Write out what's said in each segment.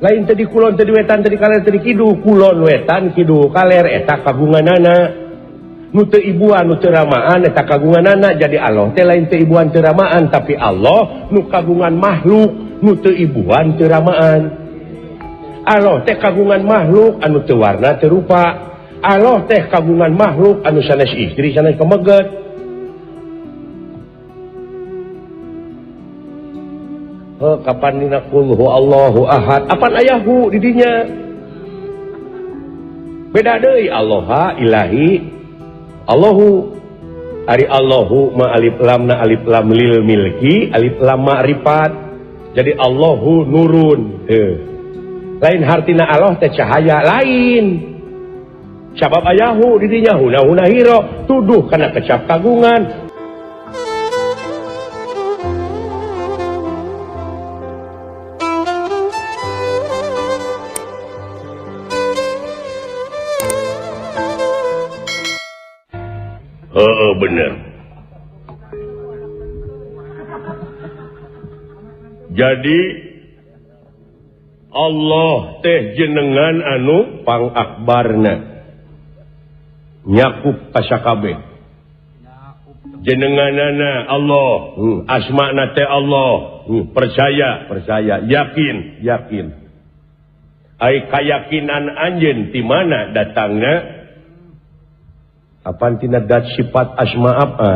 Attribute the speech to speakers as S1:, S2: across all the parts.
S1: Lain teu di kulon teu di wetan teu di kaler teu di kidul, kulon wetan kidul kaler eta kagunganana. Nu teu ibuan nu teu ramaan eta kagunganana. Jadi Allah teh lain teu ibuan teu ramaan, tapi Allah nu kagungan makhluk nu teu ibuan teu ramaan. Allah teh kagungan makhluk anu teu warna teu rupa. Allah teh kagungan makhluk anu sanes istri sanes pameget. Oh, kapan dina qul huwallahu ahad apan ayahu di dinya beda deui Allah ilahi Allahu ari Allahu ma alif lam na alif lam lil milki alif lam ma'rifat. Jadi Allahu nurun lain hartina Allah teh cahaya lain sabab ayahu di dinya huna huna hiro tuduh kana kecap kagungan. Oh, bener. Jadi Allah teh jenengan anu pangakbarna nyakup pasakabeh. Jenenganana Allah, asmana teh Allah, percaya, percaya, yakin, yakin. Ai kayakinan anjeun ti mana datangna? Apan tina dat sifat asma apa?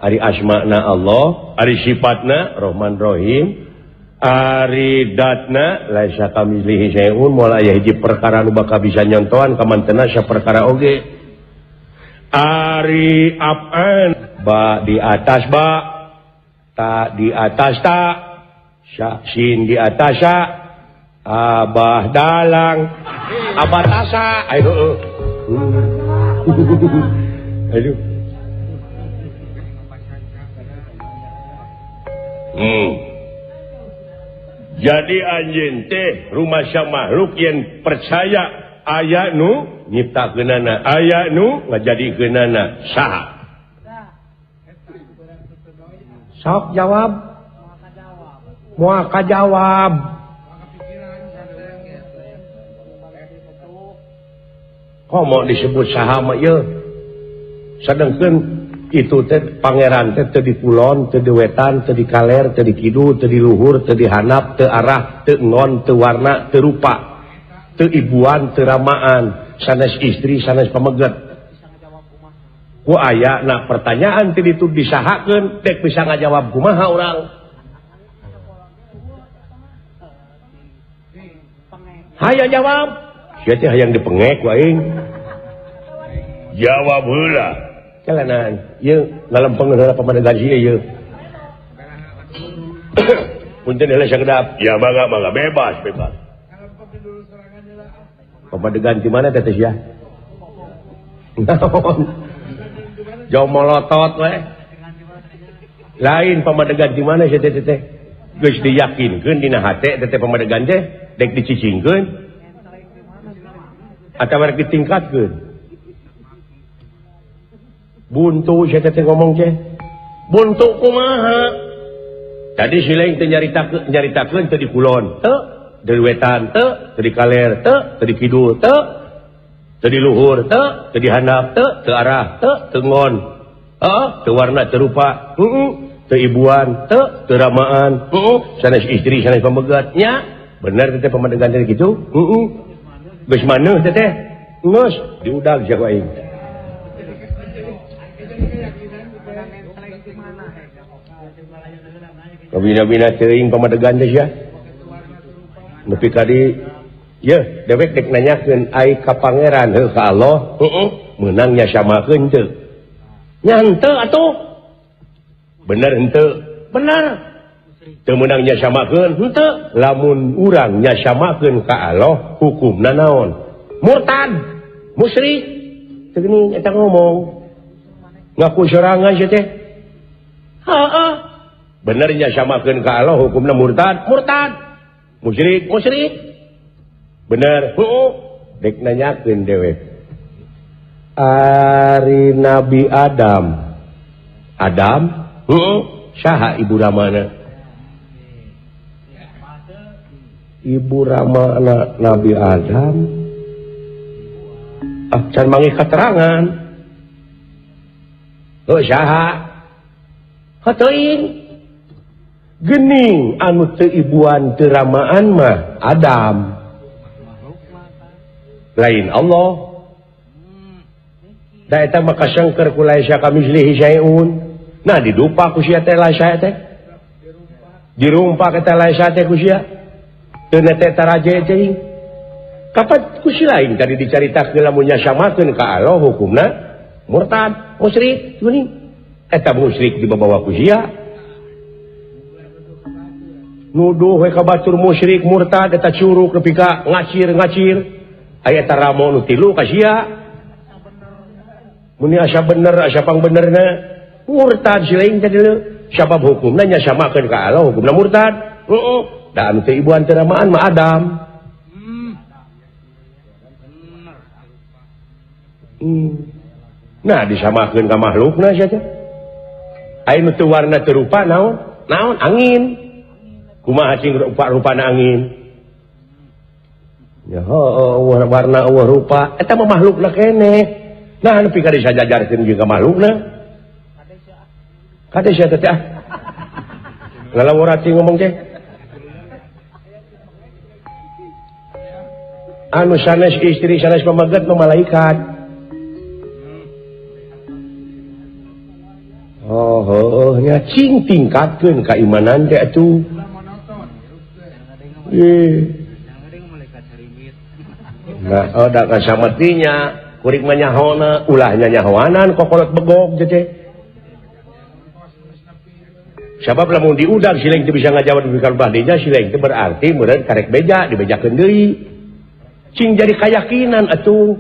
S1: Ari asmana Allah, ari sifatna Rahman Rahim, ari datna laisa kamitslihi syai'un, moal aya hiji perkara nu bakal bisa nyontohan kamantena saperkara oge. Ari apaan? Ba di atas ba, ta di atas ta, sya sin di atas sa, abah dalang, abah tasa. Ayo Aduh. Jadi anjeun teh rumasa makhluk yang percaya aya nu nyiptakeunana, aya nu ngajadikeunana saha? Sok jawab. Moal kajawab. Komo disebut saha mah ieu? Sedengkeun itu teh pangeran teh teu di kulon, teu di wetan, teu di kaler, teu di kidul, teu di luhur, teu di handap, teu arah, teu ngon, teu warna, teu rupa, teu ibuan, teu ramaan, sanes istri, sanes pameget. Ku aya na pertanyaan teu ditu disahakeun, dek bisa ngajawab kumaha urang? Hayang jawab. Sia teh hayang dipengek ku aing. Jawab heula. Calanan, ieu ngalempeng heula pamadegan ieu ieu. Punten heula sakedap. Ya mangga mangga bebas bebas. Pamadegan di mana teh sia? Naon? Jauh molotot we. Lain pamadegan di mana sia teh teh? Geus diyakinkeun dina hate teh pamadegan teh dek dicicingkeun atawa rek ditingkatkeun. Buntu sia teh ngomong teh. Buntu kumaha? Tadi si lain teh nyaritakeun nyaritakeun teh di kulon teu, di wetan teu, teu di kaler teu, teu di kidul teu, teu di luhur teu, teu di handap teu, teu arah teu, teu ngon. Heeh, teu warna teu rupa. Heeh, teu ibuan teu, teu ramaan. Heeh, sanes istri sanes pamegat nya. Bener teh pamadegan teh kitu? Heeh. Geus maneuh teh teh. Geus diudag sia ku aing. Kabina-bina teuing pamadegan teh sia. Nepi ka di yeuh dewek dek nanyakeun ai ka pangeran heuh ka Allah, heeh, meunang nya samakeun teu? Nya henteu atuh. Bener henteu? Bener. Teu meunang nya samakeun henteu. Lamun urang nya samakeun ka Allah, hukumna naon? Murtad, musyrik. Teu geuning eta ngomong. Ngaku sorangan sia teh. Heeh. Benernya samakeun ka Allah hukumna murtad, murtad. Musyrik, musyrik. Bener, heeh. Dek nanyakeun dewek. Ari Nabi Adam. Adam, heeh, saha ibu ramana? Ibu Rama anak Nabi Adam. Ah, can manggih keterangan. Oh, saha? Heuteung. Gening anu teu ibuan teu ramaan mah Adam. Lain Allah. Da eta mah kasangker ku laisa kamislihi syai'un. Nah didupa ku sia teh laisa teh. Dirumpak eta laisa teh ku sia. Teu teh taraje teuing. Kapan ku si lain tadi dicaritakeun lamun nyasamakeun ka Allah hukumna murtad, musyrik geuning. Eta musyrik dibawa ku sia. Nuduh we ka batur musyrik murtad eta curug nepi ka ngacir-ngacir. Aya eta ramo nu tilu ka sia. Mun asa bener asa pangbenerna murtad si lain teh sabab hukumna nyasamakeun ka Allah hukumna murtad. Heeh. Da anu teh ibuan teu ramaan mah Adam. Nah disamakeun ka makhlukna sia teh. Aya nu teu warna teu rupa naon? Naon angin. Kumaha cing rupa-rupana angin? Ya heuh warna eueuh rupa eta mah makhlukna keneh. Nah nepi ka disajajarkeun jeung ka makhlukna. Kade sia teh ah. Lalawora cing ngomong teh. Anu sanes istri sanes pameget mah malaikat. Oh heuh nya cing tingkatkeun kaimanan teh atuh. Nah, oh da kasametinya kurik mah nyahona ulah nyahoanan kokolot begog teh. Sabab lamun diudag si lain teu bisa ngajawab di bahdinya si lain teh berarti meureun karek beja dibejakeun deui. Cing jadi kayakinan atuh.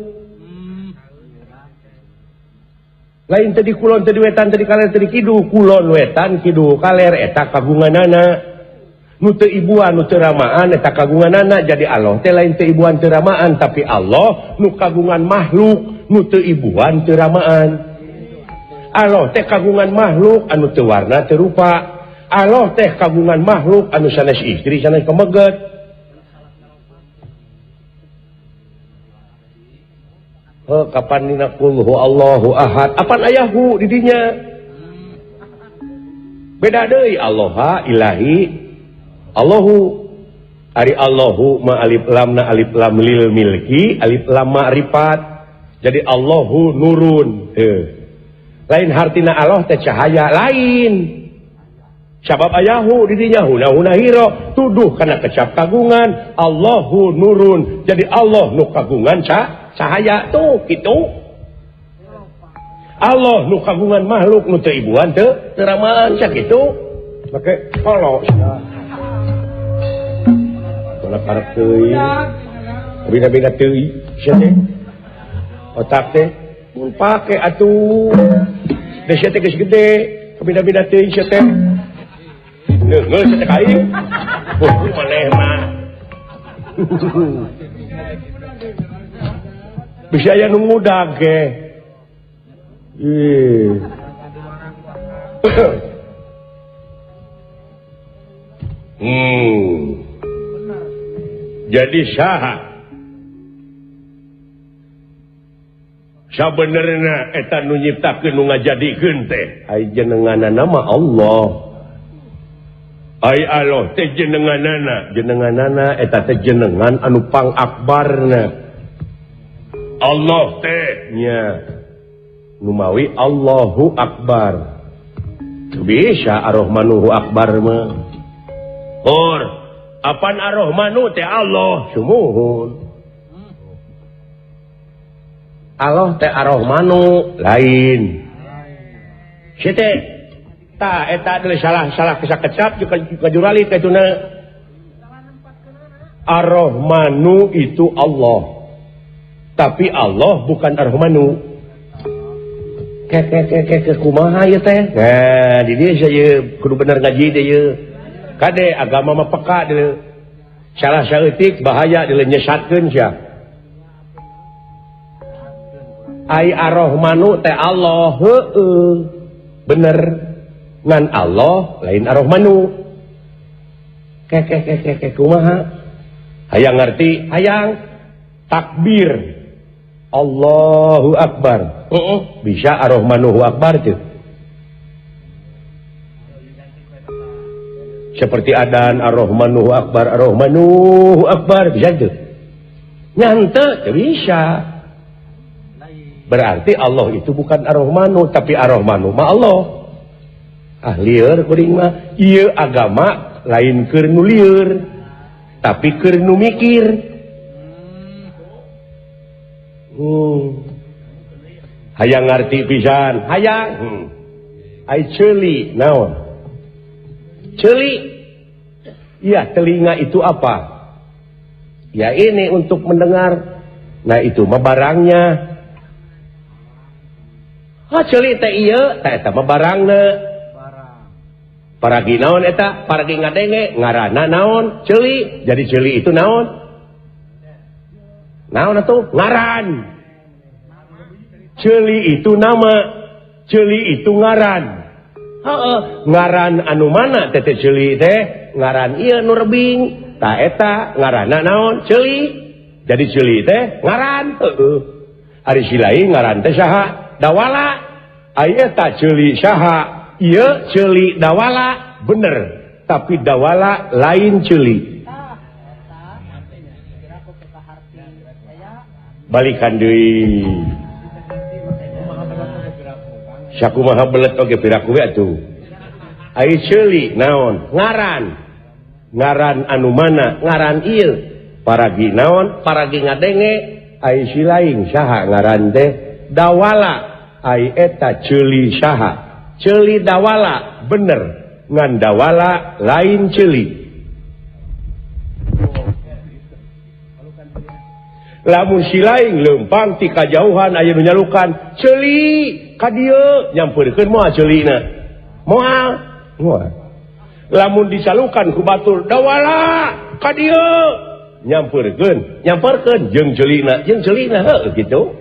S1: Lain teh di kulon teh di wetan teh di kaler teh di kidul, kulon wetan kidul kaler eta kagunganana. Nu teu ibuan nu teu ramaan eta kagunganana jadi Allah teh lain teu ibuan teu ramaan tapi Allah nu kagungan makhluk nu teu ibuan teu ramaan. Allah teh kagungan makhluk anu teu warna teu rupa. Allah teh kagungan makhluk anu sanes istri sanes pameget. Heuh kapan dina qul huwallahu ahad apan ayahu di dinya. Beda deui Allah ilahi Allahu ari Allahu ma alif lam na alif lam lil milki alif lam ma'rifat jadi Allahu nurun lain hartina Allah teh cahaya lain sabab ayahu di dinya huna-huna hiro tuduh kana kecap kagungan Allahu nurun jadi Allah nu kagungan cahaya tuh kitu Allah nu kagungan makhluk nu teu ibuan teu teu ramaan sakitu make kolok karep teuing bina-bina teuing sia teh otak teh mun pake atuh da sia teh geus gede bina-bina teuing sia teh neungeul sia teh ka aing maneh mah bisa aya nu ngudag ge Jadi saha sabenerna eta nu nyiptakeun nu ngajadikeun teh ai jenenganana mah Allah. Ai Allah teh jenenganana, jenenganana eta teh jenengan anu pangakbarna. Allah teh nya numawi Allahu Akbar. Teu bisa Ar-Rahmanuhu Akbar mah. Hor apan Ar-Rahmanu teh Allah sumuhun. Allah teh Ar-Rahmanu lain. Si teh ta eta adalah salah-salah kesakecap juga jurali teh tuna. Ar-Rahmanu itu Allah. Tapi Allah bukan Ar-Rahmanu. Ke kumaha ieu teh? Nah, di dieu saya kudu bener ngaji teh ieu. Kade agama mah peka deui. Salah saeutik bahaya deui nyesatkeun sia. Ai Ar-Rahmanu teh Allah heueuh. Bener. Ngan Allah lain Ar-Rahmanu. Kek kumaha? Hayang ngerti, hayang takbir. Allahu Akbar. Bisa Ar-Rahmanuhu Akbar tuh. Seperti adan Ar-Rahmanuhu Akbar, Ar-Rahmanuhu Akbar, bisa tuh. Nyante bisa. Berarti Allah itu bukan Ar-Rahmanu, tapi Ar-Rahmanu ma Allah. Ah lieur kuring mah, ieu agama lain keur nu lieur, tapi keur nu mikir. Hayang ngarti pisan, hayang. Ai ceuli naon? Ceuli. Ya, telinga itu apa? Ya ini untuk mendengar. Nah itu mah barangnya. Ah ceuli teh ieu, teh eta mah barangna. Paragi naon eta? Paragi ngadenge, ngaranna naon? Ceuli. Jadi ceuli itu naon? Naon atuh? Ngaran. Ceuli itu nama, ceuli itu ngaran. Heeh, ngaran anu mana teh ceuli teh? Ngaran ieu nu rebing. Tah eta ngaranna naon? Ceuli. Jadi ceuli teh ngaran. Heeh. Ari si lain ngaran teh saha? Dawala. Ai eta ceuli saha? Ieu ceuli dawala, bener. Tapi dawala lain ceuli. Balikan deui. Sakumaha belet oge piraku we atuh. Ai ceuli naon? Ngaran. Ngaran anu mana? Ngaran ieu. Paragi naon? Paragi ngadenge. Ai si lain saha ngaran teh? Dawala. Ai eta ceuli saha? Ceuli dawala, bener. Ngan dawala lain ceuli. Lamun si lain leumpang ti kajauhan aya nu nyalukan ceuli ka dieu nyampeurkeun moal ceulina. Moal. Moal. Lamun disalukan ku batur dawala ka dieu nyampeurkeun, nyamperkeun jeung ceulina heuh kitu.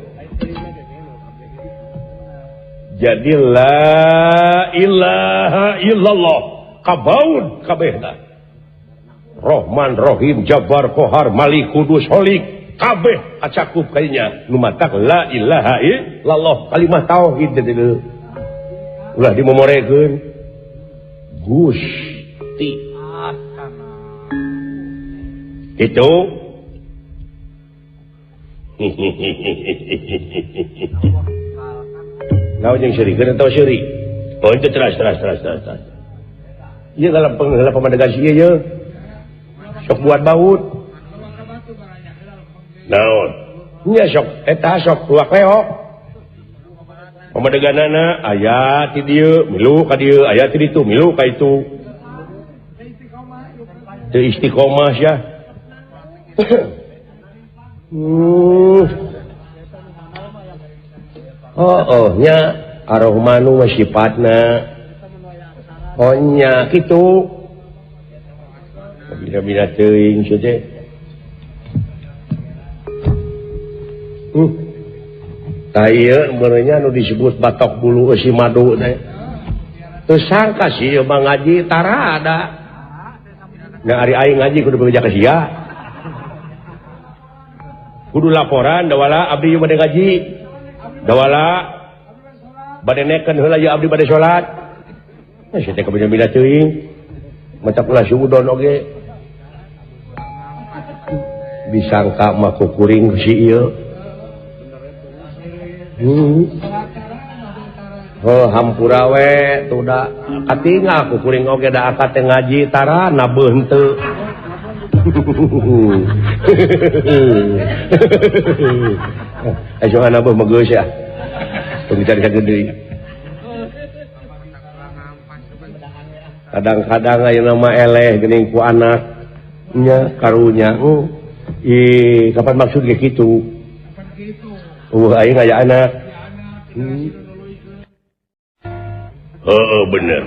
S1: Jadi la ilaha illallah kabaun kabehna. Rahman Rahim Jabbar Qahar Malik Kudus Holik kabeh kacakup kayaknya nu matak la ilaha illallah kalimah tauhid teh ulah dimomorekeun Gusti itu. Naon jeung seurikeun atawa seuri? Oh itu teras. Ieu dalam pemandangan si ieu sok buat baut. Naon? Nya sok eta sok luak leok. Pamadeganana aya ti dieu milu ka dieu, aya ti ditu milu ka itu. Teu istiqomah sia. Oh nya Ar-Rahmanu mah sifatna. Oh nya kitu. Bina-bina teuing sia teh. Tah ieu meureunnya nu disebut batok bulu eusi madu teh. Teu sangka sih ieu mah ngaji tara ada. Nya ari aing ngaji kudu bebeja ka sia. Kudu laporan dawala abdi ieu bade ngaji. Dawala bade nekeun heula ieu abdi bade salat. Nah sia teh kabina-bina teuing. Matak ulah suudon oge. Disangka mah kukuring si ieu. Oh hampura we tuh da katingal kukuring oge da akad teh ngaji tara nabeuh henteu. Ayo nabeuh mah geus ya. Tong dicari deui. Kadang-kadang ayeuna mah eleh geuning ku anak nya karunya. Ih, kapan maksud ge kitu? Aing aya anak. Heeh bener.